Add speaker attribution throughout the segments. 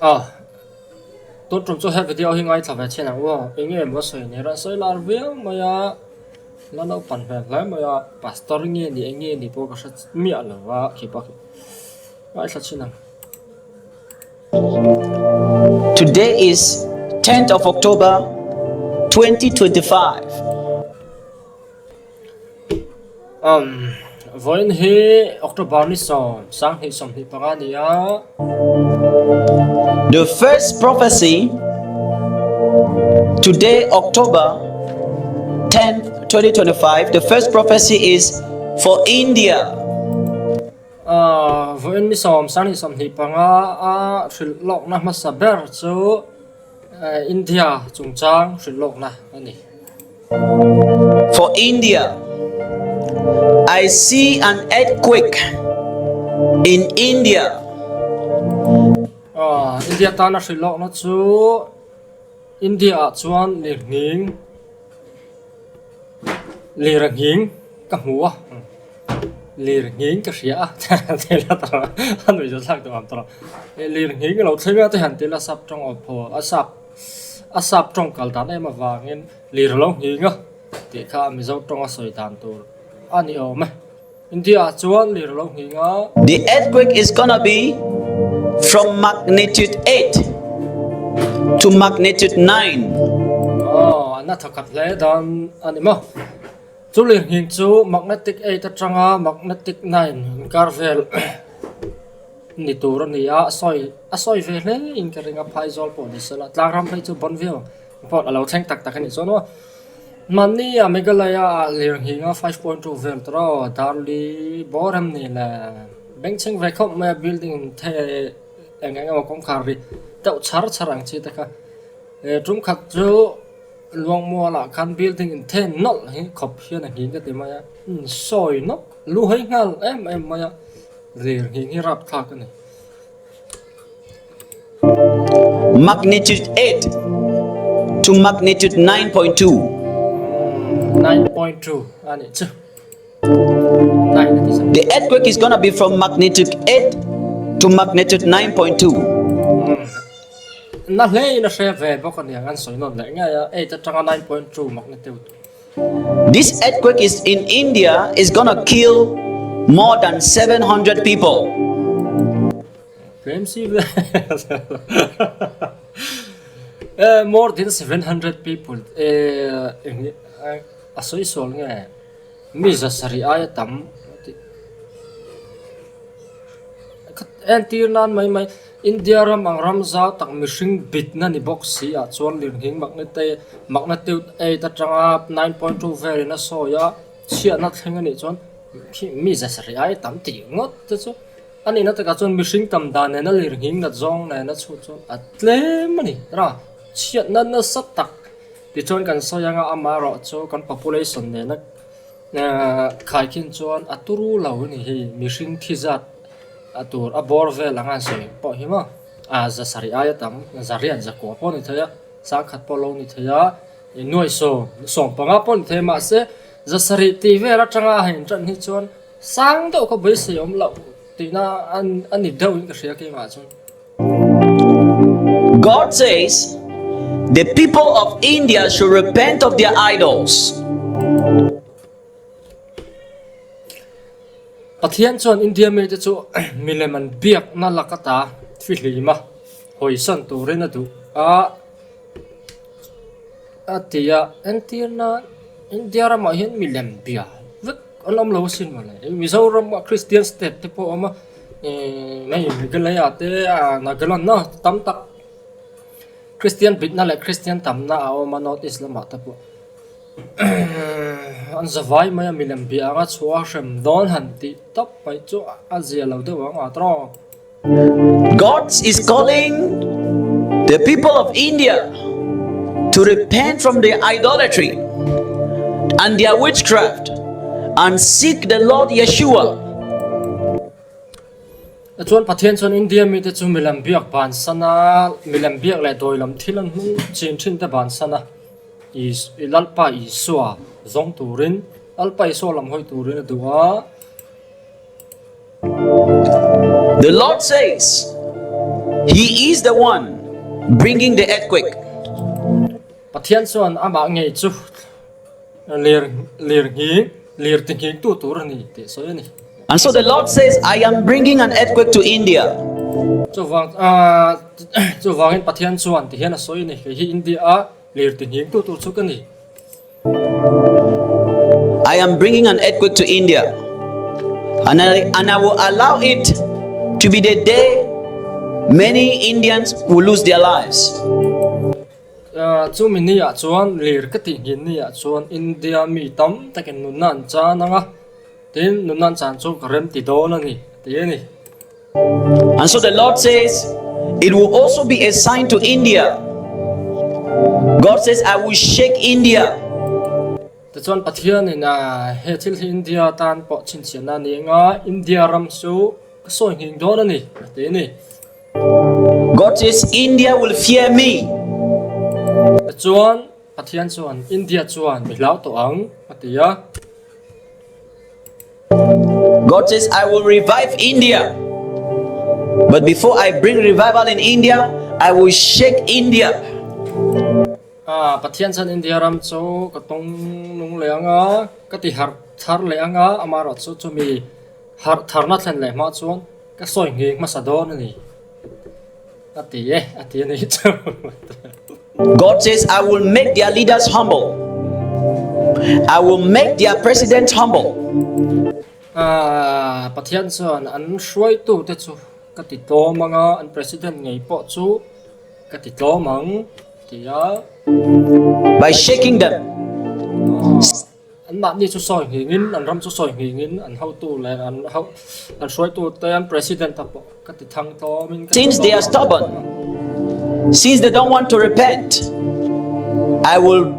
Speaker 1: A, tun tum chu he video hi ngaithla ve chhin ang u aw, eng nge maw sawi ni rawn sawi lar viau mai a, la naupan hmel hle mai a, pastor nge ni eng nge ni pawh ka hre miah lo va khi pawh khi ngaithla chhin ang.
Speaker 2: Today is 10th of October 2025.
Speaker 1: Um, vawiin hi October ni sawm, 2025 a ni a.
Speaker 2: The first prophecy today, October 10th, 2025, the first prophecy is for India.
Speaker 1: Uh, vawiin ni sawm, 2025 a hrilh lawkna hmasa ber chu India chungchang hrilh lawkna a ni.
Speaker 2: For India, I see an earthquake in India.
Speaker 1: India tana hrilh lawkna chu India ah chuan lirnghing Lir a nghing ka hmu a, lir nghing ka hria a tila tawh a nuih zawh thlak tawh ang tawh lir nghing a lo thleng a te han tila sap tawng aw phaw a sap a sap tawng kal dan em avangin lir a lo nghing a tih kha mizo tawng a sawi dan tur a ni awm e India ah chuan lir a lo nghing a.
Speaker 2: The earthquake is gonna be from magnitude 8 to magnitude 9.
Speaker 1: Aw, a na thakhat hle dan a ni maw? Chu lirnghing chu magnetic 8 atanga magnetic 9 inkar vel ni tur a ni a, a sawi a sawi ve hle in ka ring a, phaizawl pawh ni sela, tlangram phei chu bawn viau ang pawh a lo thleng tak tak a nih chuan aw. Mahni a Meghalaya ah lirnghing a 5.2 vel tur aw, Darli bawr em ni le, bengchheng ve khawp mai a building the eng eng emaw kawngkhar ri deuh chhar chhar ang chi te kha. He tum khat chu Luangmual ah khan building in then nawlh hi khawp hian a nghing ka ti mai a, sawi nawk lu hawi nghal em em mai a, lirnghing hi rapthlak a ni.
Speaker 2: Magnitude 8 to magnitude 9.2.
Speaker 1: 9.2 a nih chu. 9 a ti sa.
Speaker 2: The earthquake is gonna be from magnitude 8 to magnitude 9.2.
Speaker 1: Na hle in a hre ve bawk a niang an sawi nawn leh ngei a, 8 atanga 9.2 magnitude.
Speaker 2: This earthquake is in India is gonna kill more than 700 people.
Speaker 1: Tlem si ve. Eh, more than 700 people. Eh, eng a sawi sual nge? Mi za sarih aia tam tih. Entir nan mai mai India ram ang ram zau tak mihring bitna ni bawk si ah chuan lirnghing magnitude 8 atanga 9.2 velin a sawi a, chhiatna thleng a nih chuan mi za sarih aia tam tih ngawt te chu a nihna takah chuan mihring tam dan nena lirnghing nat zawng nena chhut chuan a tlem a ni ra chhiatna nasa tak tichuan kan sawi anga amaherawhchu kan population nena Khaikhin chuan a turu lo a ni hi, mihring thi zat a tur a bawr vel ang a sawi pawh hi maw, a za sarih aia tam, za riat za kua pawh a ni thei a, sangkhat pawh lo ni thei a, nuai sawm, sawmpanga pawh a ni thei a, mahse za sarih tih vel atanga a han intan hi chuan sang deuh kha beisei awm loh tihna a ni deuh in ka hria keimah chuan.
Speaker 2: God says the people of India should repent of their idols.
Speaker 1: Pathian chuan India mite chu milem an biakna lak ata fihlim a, hawisan turin a duh a, a ti a. Entir nan India ramah hian milem bia vek an awm lo asin mawle. Mizoram Christian state te pawh a awm a. Hei Meghalaya te Nagaland na tam tak Christian bitna leh Christian tamna a awm a North East lamah te pawh an za vai mai a milem bia anga chhuah a hrem dawn han tih tawp mai chu a zia lo deuh ang a tawng.
Speaker 2: God is calling the people of India to repent from their idolatry and their witchcraft and seek the Lord Yeshua.
Speaker 1: Chuan Pathian chuan India mite chu milem biak bansan a, milem biak leh dawi lam thil an hmang chin thin te bansan a, Lalpa Isua zawng turin, Lalpa Isua lam hawi turin a duh a.
Speaker 2: The Lord says, He is the one bringing the earthquake.
Speaker 1: Pathian chuan amah ngei chu lir lirnghing lir tinghingtu tur a ni tih sawi a ni.
Speaker 2: And so the Lord says, I am bringing an earthquake to India.
Speaker 1: Chuvang ah chuvangin Pathian chuan ti hian a sawi a ni, kei hi India a lir tinghingtu tur chu ka ni.
Speaker 2: I am bringing an earthquake to India and I, and I will allow it to be the day many Indians will lose their lives.
Speaker 1: Chumi ni ah chuan lir ka tih nghin ni ah chuan India mi tam takin nunna an chan ang a, tin nunna an chan chu ka rem ti dawn a ni ti a ni.
Speaker 2: And so the Lord says, it will also be a sign to India. God says, I will shake India.
Speaker 1: Tichuan Pathianin a he thil hi India tan pawh chhinchhiahna a ni anga India ram chu ka sawi nghing dawn a ni a ti a ni.
Speaker 2: God says, India will fear me.
Speaker 1: Tichuan Pathian chuan India chuan mi hlau tawh ang a ti a.
Speaker 2: God says, I will revive India. But before I bring revival in India, I will shake India.
Speaker 1: Ah, Pathian chuan India ram chu ka tung nung leh ang a, ka ti harh thar leh ang a, amaherawh chu chumi harh tharna thlen leh hma chuan ka sawi nghing hmasa dawn a ni. A ti e, a ti a ni chu.
Speaker 2: God says, I will make their leaders humble. I will make their president humble.
Speaker 1: Ah, Pathian chuan an hruaitu te chu ka ti tlawm ang a, an president ngei pawh chu ka ti tlawm ang ti a.
Speaker 2: By shaking them.
Speaker 1: An mahni chu sawi nghingin, an ram chu sawi nghingin, an hotu leh an ho an hruaitu te, an president te pawh ka ti thang tlawmin ka ti
Speaker 2: Since they are stubborn, since they don't want to repent, I will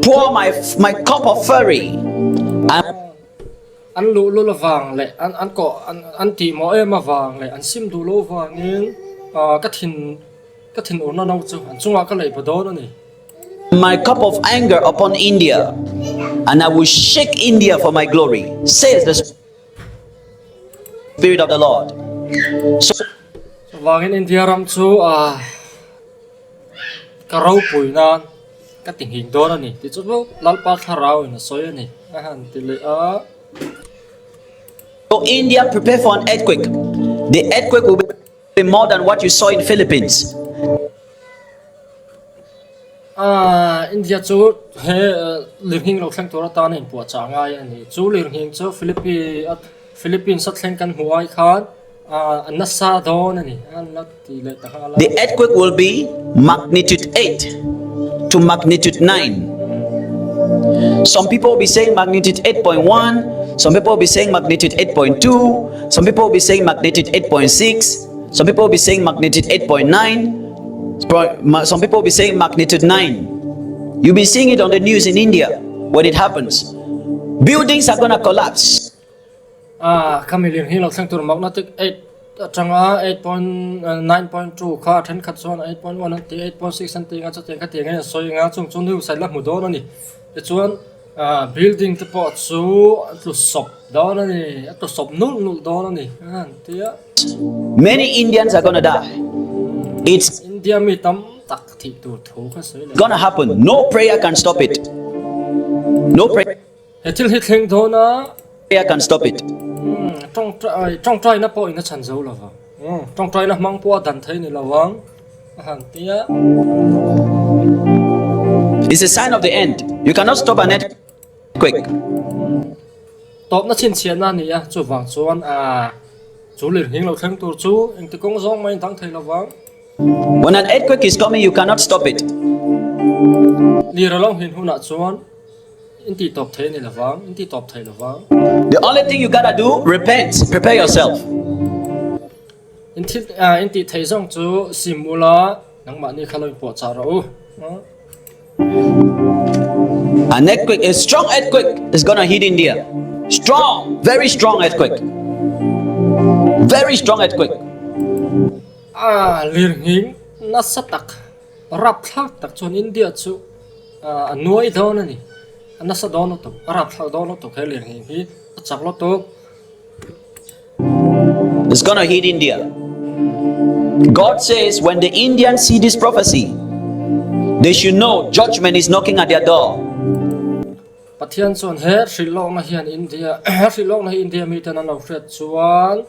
Speaker 2: pour my my cup of fury and
Speaker 1: An luhlul avang leh an an kawh an an tihmawh em avang leh an sim duh lo vangin ka thin ka thinurna no chu an chungah ka lei pa dawn a ni.
Speaker 2: My cup of anger upon India, and I will shake India for my glory, says the Spirit of the Lord.
Speaker 1: So, Chuvangin India ram chu ah ka ropui nan ka ti nghing dawn a ni tih chu Lalpa thlarau in a sawi a ni a han ti leh a.
Speaker 2: So India prepare for an earthquake. The earthquake will be more than what you saw in Philippines.
Speaker 1: India chu he lirnghing lo thleng tur atan a inpuahchah ngai a ni. Chu lirnghing chu Philippines a thleng kan hmuh ai khan a nasa dawn a ni. An la ti leh ta nghal a.
Speaker 2: The earthquake will be magnitude 8 to magnitude 9. Some people will be saying magnitude 8.1, some people will be saying magnitude 8.2, some people will be saying magnitude 8.6, some people will be saying magnitude 8.9. Some people will be saying magnitude 9. You'll be seeing it on the news in India when it happens. Buildings are going to collapse.
Speaker 1: Ah, khami lir hi lo thleng tur magnetic 8 atanga 8.9.2 kha thenkhat chuan 8.1 an ti 8.6 an ti nga chutiang kha tiang hian an sawi anga chung chu news ah la hmu dawn a ni. Tichuan building te pawh chu a tlu sawp dawn a ni, a tlu sawp nulh nulh dawn a ni a han ti a.
Speaker 2: Many Indians are gonna die. It's
Speaker 1: India mi tam tak thih tur thu kha sawi leh.
Speaker 2: Gonna happen. No prayer can stop it. No prayer.
Speaker 1: He thil hi thleng dawn a.
Speaker 2: Prayer can stop it.
Speaker 1: Tawngtaina pawh in a chhan zo lo vang. Tawngtaina hmang pawh a dan thei ni lo vang a han ti a.
Speaker 2: It's a sign of the end. You cannot stop an earthquake.
Speaker 1: Tawpna chhinchhiahna a ni a, chuvang chuan chu lirnghing lo thleng tur chu engti kawng zawng maiin dang thei lo vang.
Speaker 2: When an earthquake is coming, you cannot stop it.
Speaker 1: Lir a lo nghin hunah chuan in tih tawp thei a ni lo vang, in tih tawp thei lo vang.
Speaker 2: The only thing you gotta do, repent, prepare yourself.
Speaker 1: In thil in tih theih zawng chu sim ula, nangmahni kha lo inpuahchah rawh u.
Speaker 2: An earthquake, a strong earthquake is gonna hit India. Strong, very strong earthquake. Very strong earthquake.
Speaker 1: Ah, lirnghing nasa tak, rapthlak tak chuan India chu a nuai dawn a ni. A nasa dawn lutuk, a rapthlak dawn lutuk he lirnghing hi a chak lutuk.
Speaker 2: It's gonna hit India. God says when the Indians see this prophecy, they should know judgment is knocking at their door.
Speaker 1: Pathian chuan he hrilhlawkna hian India he hrilhlawkna hi India miten an lo hriat chuan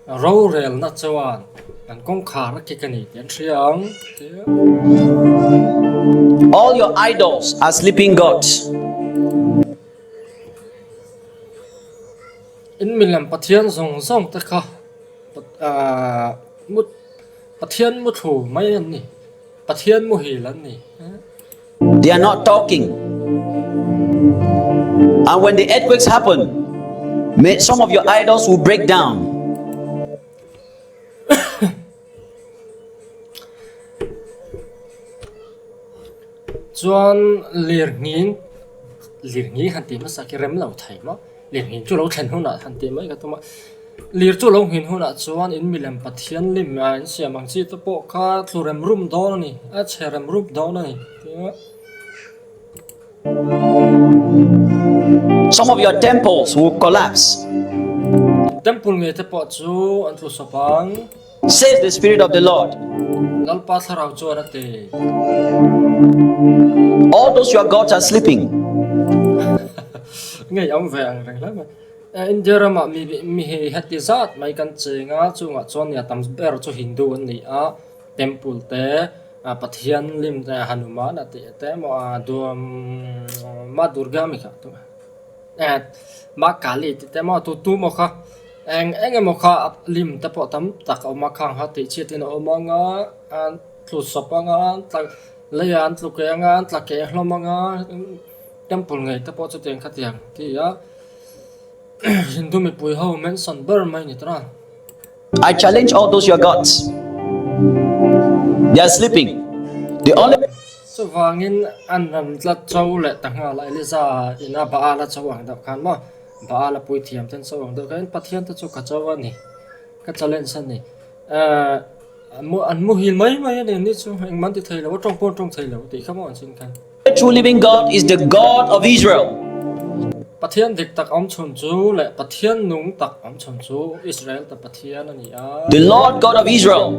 Speaker 1: rorelna chuan an kawngkhar a kik a ni tih an hria ang tia.
Speaker 2: All your idols are sleeping gods.
Speaker 1: In milem Pathian zawng zawng te kha Pathian muthlu mai an ni, Pathian muhil an ni.
Speaker 2: They are not talking. And when the earthquakes happen, may some of your idols will break down.
Speaker 1: Chuan lirnghing, lirnghing han tih hmasa khi rem lo thei maw? Lirnghing chu lo thlen hunah han tih mai ka tum a. Lir chu lo nghin hunah chuan in milem Pathian lim a in siam ang chi te pawh kha thlu rem rum dawn a ni, a chhe rem rum dawn a ni tia.
Speaker 2: Some of your temples will collapse.
Speaker 1: Temple ngei te pawh chu an tlu sawp ang.
Speaker 2: Says the Spirit of the Lord.
Speaker 1: Lalpa thlarau chuan a ti.
Speaker 2: All those your gods are sleeping.
Speaker 1: Ngei awm ve ang reng hle mai. India ramah mi mi hei heti zat mai kan cheng a, chungah chuan nia tam ber chu Hindu an ni a, temple te Pathian lim te Hanuman a tih te emaw Ma Durga mi kha Ma Kali tih te emaw tu tu maw kha eng eng emaw kha lim te pawh tam tak a awm a, khang kha tih chhiat in a awm ang a, an tlu sawp ang a, leiah an tlu keh ang a, an tla keh hlawm ang a, temple ngei te pawh chutiang khatiang ti a Hindu mipui ho mention ber mai ni tawh a.
Speaker 2: I challenge all those your gods. They are sleeping. The only
Speaker 1: Chuvangin an ram tlat cho leh ta nghal a, Eliza ina Baal a cho ang deuh khan maw? Baal a puithiam ten cho ang deuh khan Pathian te chu ka cho a ni, ka challenge a ni. An muhil mai mai a ni, ni chu engmah an ti thei lo, a tawng pawh an tawng thei lo tih kha maw an chin khan.
Speaker 2: The true living God is the God of Israel.
Speaker 1: Pathian dik tak awm chhun chu leh Pathian nung tak awm chhun chu Israel ta Pathian a ni a.
Speaker 2: The Lord God of Israel,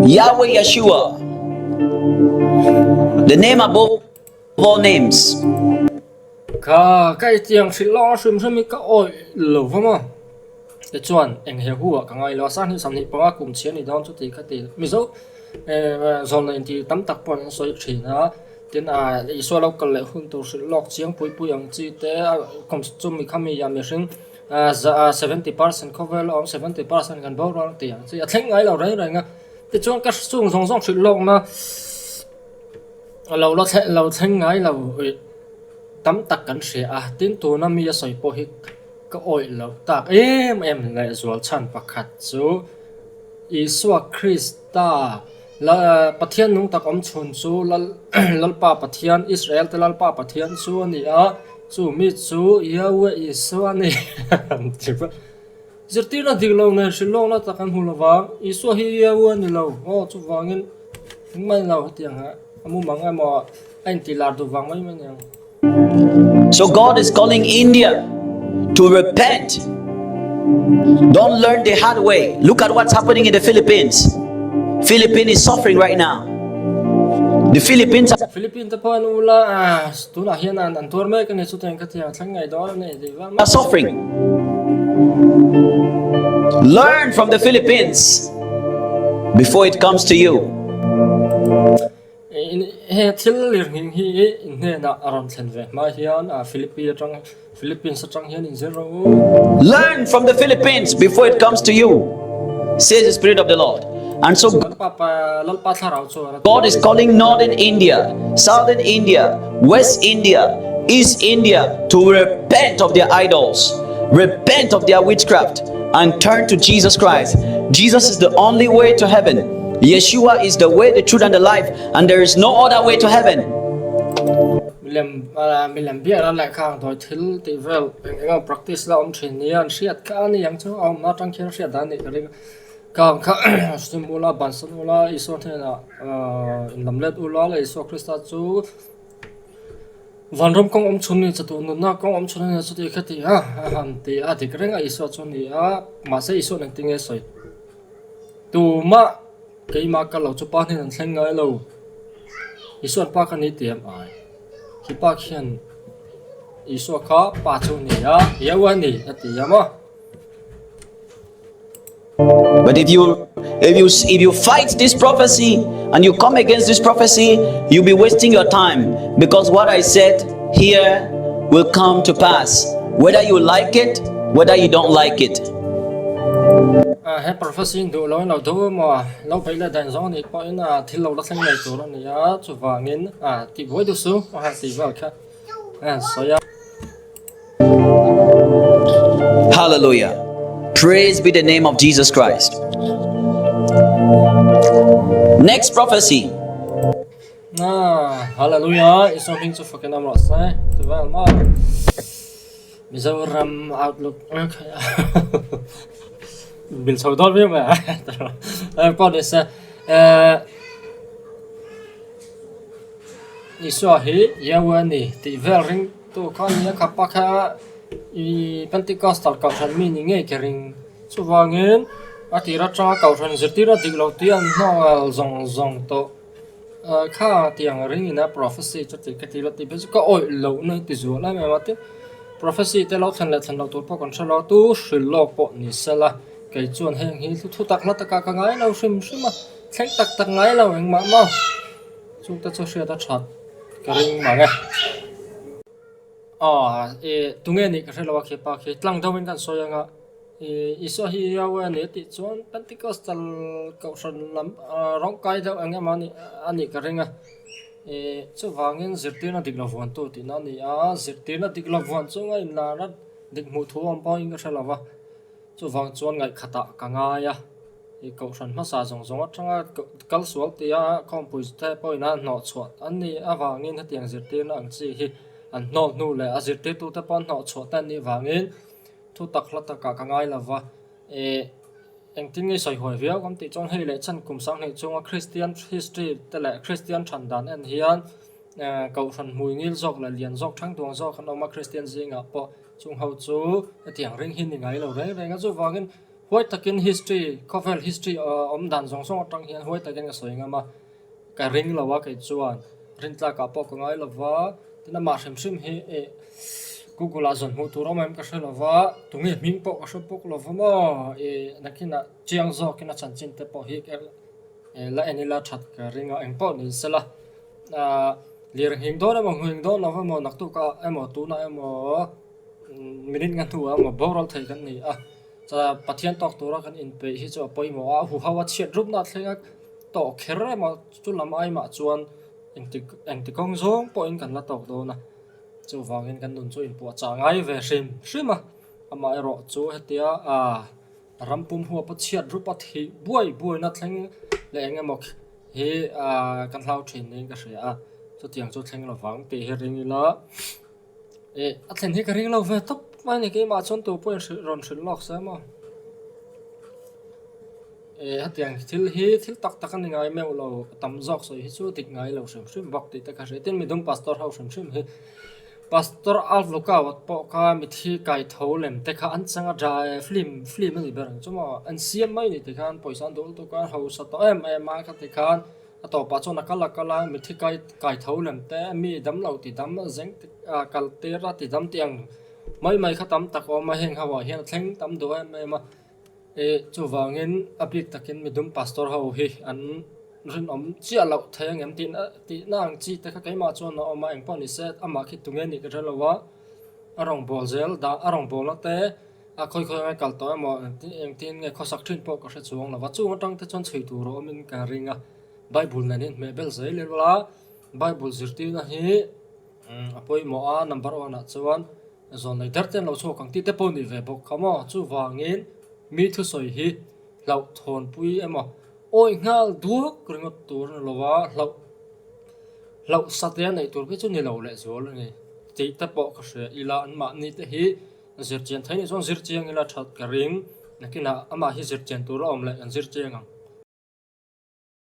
Speaker 2: Yahweh Yeshua, the name above all names.
Speaker 1: Ka ka itiang hrilh lawng a hrim hrim hi ka awih lo va maw? Tichuan eng he hu ah ka ngai lo a, Sanghnih 25 kum chhia ni dawn chu ti kha ti Mizo zawlna inti tam tak pawh an sawi thin a, tin ah Isua lo kal leh hun tur hrilh lawk chiang pui pui ang chi te kum chumi khami ah mihring 70% khawvel a awm 70% kan boral tih ang chi a thleng ngai lo reng reng a, tichuan ka chung zawng zawng hrilh lawkna lo la lo thleng ngai lo tam tak kan hria a, tin tuna mi a sawi pawh hi. Ka awih loh tak em em leh zual chhan pakhat chu Isua Krista Pathian nung tak awm chhun chu Lalpa Pathian, Israel te Lalpa Pathian chu a ni a, chu mi chu Yahweh Isua a ni. Zirtirna dik lo nen hrilh lawkna tak an hmu lo vang, Isua hi Yahweh a ni lo, aw chuvangin engmah ni lo hetiang ah a mumang emaw a intih lar duh vang mai mai a ni ang.
Speaker 2: So God is calling India to repent. Don't learn the hard way. Look at what's happening in the Philippines. Philippines is suffering right now. The Philippines are
Speaker 1: Philippines te pawh an ula a tunah hian an an tuar mek a ni chutiang ka tiang thleng ngei dawn a ni tih vang
Speaker 2: are suffering. Learn from the Philippines before it comes to you.
Speaker 1: He thil lirnghing hi in hnenah a rawn thlen ve hma hian Philippi atang Philippines atang hian in zir rawh u.
Speaker 2: Learn from the Philippines before it comes to you, says the Spirit of the Lord. And so
Speaker 1: Lalpa thlarau chuan a ti.
Speaker 2: God is calling Northern India, Southern India, West India, East India to repent of their idols, repent of their witchcraft, and turn to Jesus Christ. Jesus is the only way to heaven. Yeshua is the way, the truth, and the life, and there is no other way to heaven.
Speaker 1: Milem milem biak la lehkha ang dawi thil tih vel eng eng emaw practice la awm thin nia an hriat kha a ni ang chu a awmna atang khian hriat dan a nih ka ring a. Ka ang kha sim ula bansan ula Isua hnenah inlamlet ula leh Isua Krista chu Vanram kawng awm chhun ni chatuah nunna kawng awm chhun a nia chuti kha ti a a han ti a dik reng a Isua chu a ni a mahse Isua nen tinge sawi. Tumah keimah kal lo chu pa hnen an thleng ngai lo. Isua'n pa kha ni ti em ai. Khi pa khian Isua kha pa chu ni a, Yahweh a ni a ti a maw?
Speaker 2: But if you if you if you fight this prophecy and you come against this prophecy, you'll be wasting your time because what I said here will come to pass, whether you like it, whether you don't like it.
Speaker 1: He prophecy in duh lo in lo duh emaw lo beih leh dan zawng anih pawhin thil lo la thleng ngei tur a ni a, chuvangin tih buai duh su a han tih vel kha a han sawi a.
Speaker 2: Hallelujah. Praise be the name of Jesus Christ. Next prophecy.
Speaker 1: Ah, hallelujah. Isua hming chu fakin awm rawh se. Ti vel maw? Mizoram outlook okay. Bil chho dawn viau mai a. Pawh ni se. Eh Isua hi Yahweh a ni tih vel ring tu kha a ni a, khapa kha i Pentecostal kohhran mi ni ngei ka ring. Chuvangin a tir atanga kohhran zirtir a dik lo tih an hnawng zawng zawng tawh kha tiang ring ina prophecy chu tih ka ti lo tih phei chu ka awih loh na ti zual em em a tin prophecy te lo thlen leh thlen loh tur pawh kan hre lo a tu hrilh lawk pawh ni sela kei chuan heng hi thu tak hla takah ka ngai lo hrim hrim a thleng tak tak ngai lo engmah maw. Chungte chu hriat a that ka ring mang e. Aw e tunge nih ka hre lo a khi pa khi tlang deuhin kan sawi anga i Isua hi Yahweh a ni a tih chuan Pentecostal kohhran lam rawng kai deuh eng emaw anih anih ka ring a e chuvangin zirtirna dik lo vuantu tihna a ni a zirtirna dik lo vuan chunga inlarna dik hmuh thu awm pawhin ka hre lo va chuvang chuan ngaihkhatah ka ngai a. I kohhran hmasa zawng zawng atanga kal sual tia khawmpui te pawhin a hnawh chhuah an nih avangin hetiang zirtirna ang chi hi an hnawh hnu leh a zirtirtute pawh an hnawh chhuah te an nih vangin thu tak hla takah ka ngai lova. Ih engtin nge sawi huai viau kan tih chuan hei leh chhan kum sanghnih chunga Kristian history te leh Kristian than dan en hian kohhran hmui ngil zawk leh lian zawk thang duang zawk an awm a Kristian zingah pawh chung ho chu hetiang ring hi ni ngai lo reng reng a chuvangin Huai takin history, khawvel history awm dan zawng zawng atang hian huai takin ka sawi ngam a, ka ring lo a kei chuan rintlakah pawh ka ngai lo va, tin amah hrim hrim hi ih Google ah zawn hmuh tur awm em ka hre lo va, tunge hming pawh ka hre bawk lo va maw ih nakinah chiang zawkin a chanchin te pawh hi la en ila that ka ring a, engpawh ni sela ah lir nghing dawn emaw nghing dawn lo emaw naktukah emaw tunah emaw minute nga hnuah emaw boral thei kan ni a. Pathian tawk tura kan inpeih hi chu a pawimawh a, a huho a chhiat rupna a thleng a tawh kher emaw chu lam aimah chuan engti engti kawng zawng pawhin kan la tawk dawn a, chuvangin kan nun chu inpuahchah ngai ve hrim hrim a, amaherawh chu hetia ah ram pum huapa chhiat rupa thih buai buaina thleng leh eng emaw hi ah kan hlau thin niin ka hria a, chutiang chu thleng lovang tih hi ring ila. Eh a thlen hi ka ring lo ve tawp mai a ni keimah chuan tu pawhin hrilh rawn hrilh lawk se maw eh hetiang thil hi thil tak tak a ni ngai meuh lo a tam zawk sawi hi chu dik ngai lo hrim hrim bawk tih te ka hria tin midum pastor ho hrim hrim hi pastor Alf Lukau pawh kha mithi kai tho lem te kha an chang a dry film film a ni ber ang chu maw an siam mai a ni tikhan pawisa an duh lutuk a an hausa tawh em em a khati khan. A tawpah chuan a kal a kal a, mithi kai kai tho lem te, mi dam lo ti dam zeng ah kal tir a ti dam tih ang mai mai kha tam tak a awm a, heng ho ah hian a thleng tam duh em em a, ih chuvangin a bik takin midum pastor ho hi an rinawm chiah loh thei ang em tih tihna ang chi te kha keimah chuan a awm a, engpawh ni se amah khi tunge nih ka hre lo a, a rawngbâwl zel dah a rawngbâwlna te. A khawi khawi ngai kal tawh emaw engtin nge khawsak thin pawh ka hre chuang lo va, chung atang te chuan chhui tur a awmin ka ring a, Bible nen hian hmeh bel zel ila, Bible zirtirna hi a pawimawh a, number one ah chuan zawn lei der te an lo chhuak ang tih te pawh ni ve bawk kha maw, chuvangin mi thusawi hi hlauhthawnpui emaw awih nghal duak ringawt tur a ni lo va, hlauh hlauh satliah neih tur khi chu ni lo lehzual a ni tih te pawh ka hria ila anmahni te hi. Zirchian thei nih chuan zirchiang ila that ka ring. Nakinah amah hi zirchian tur a awm leh kan zirchiang ang.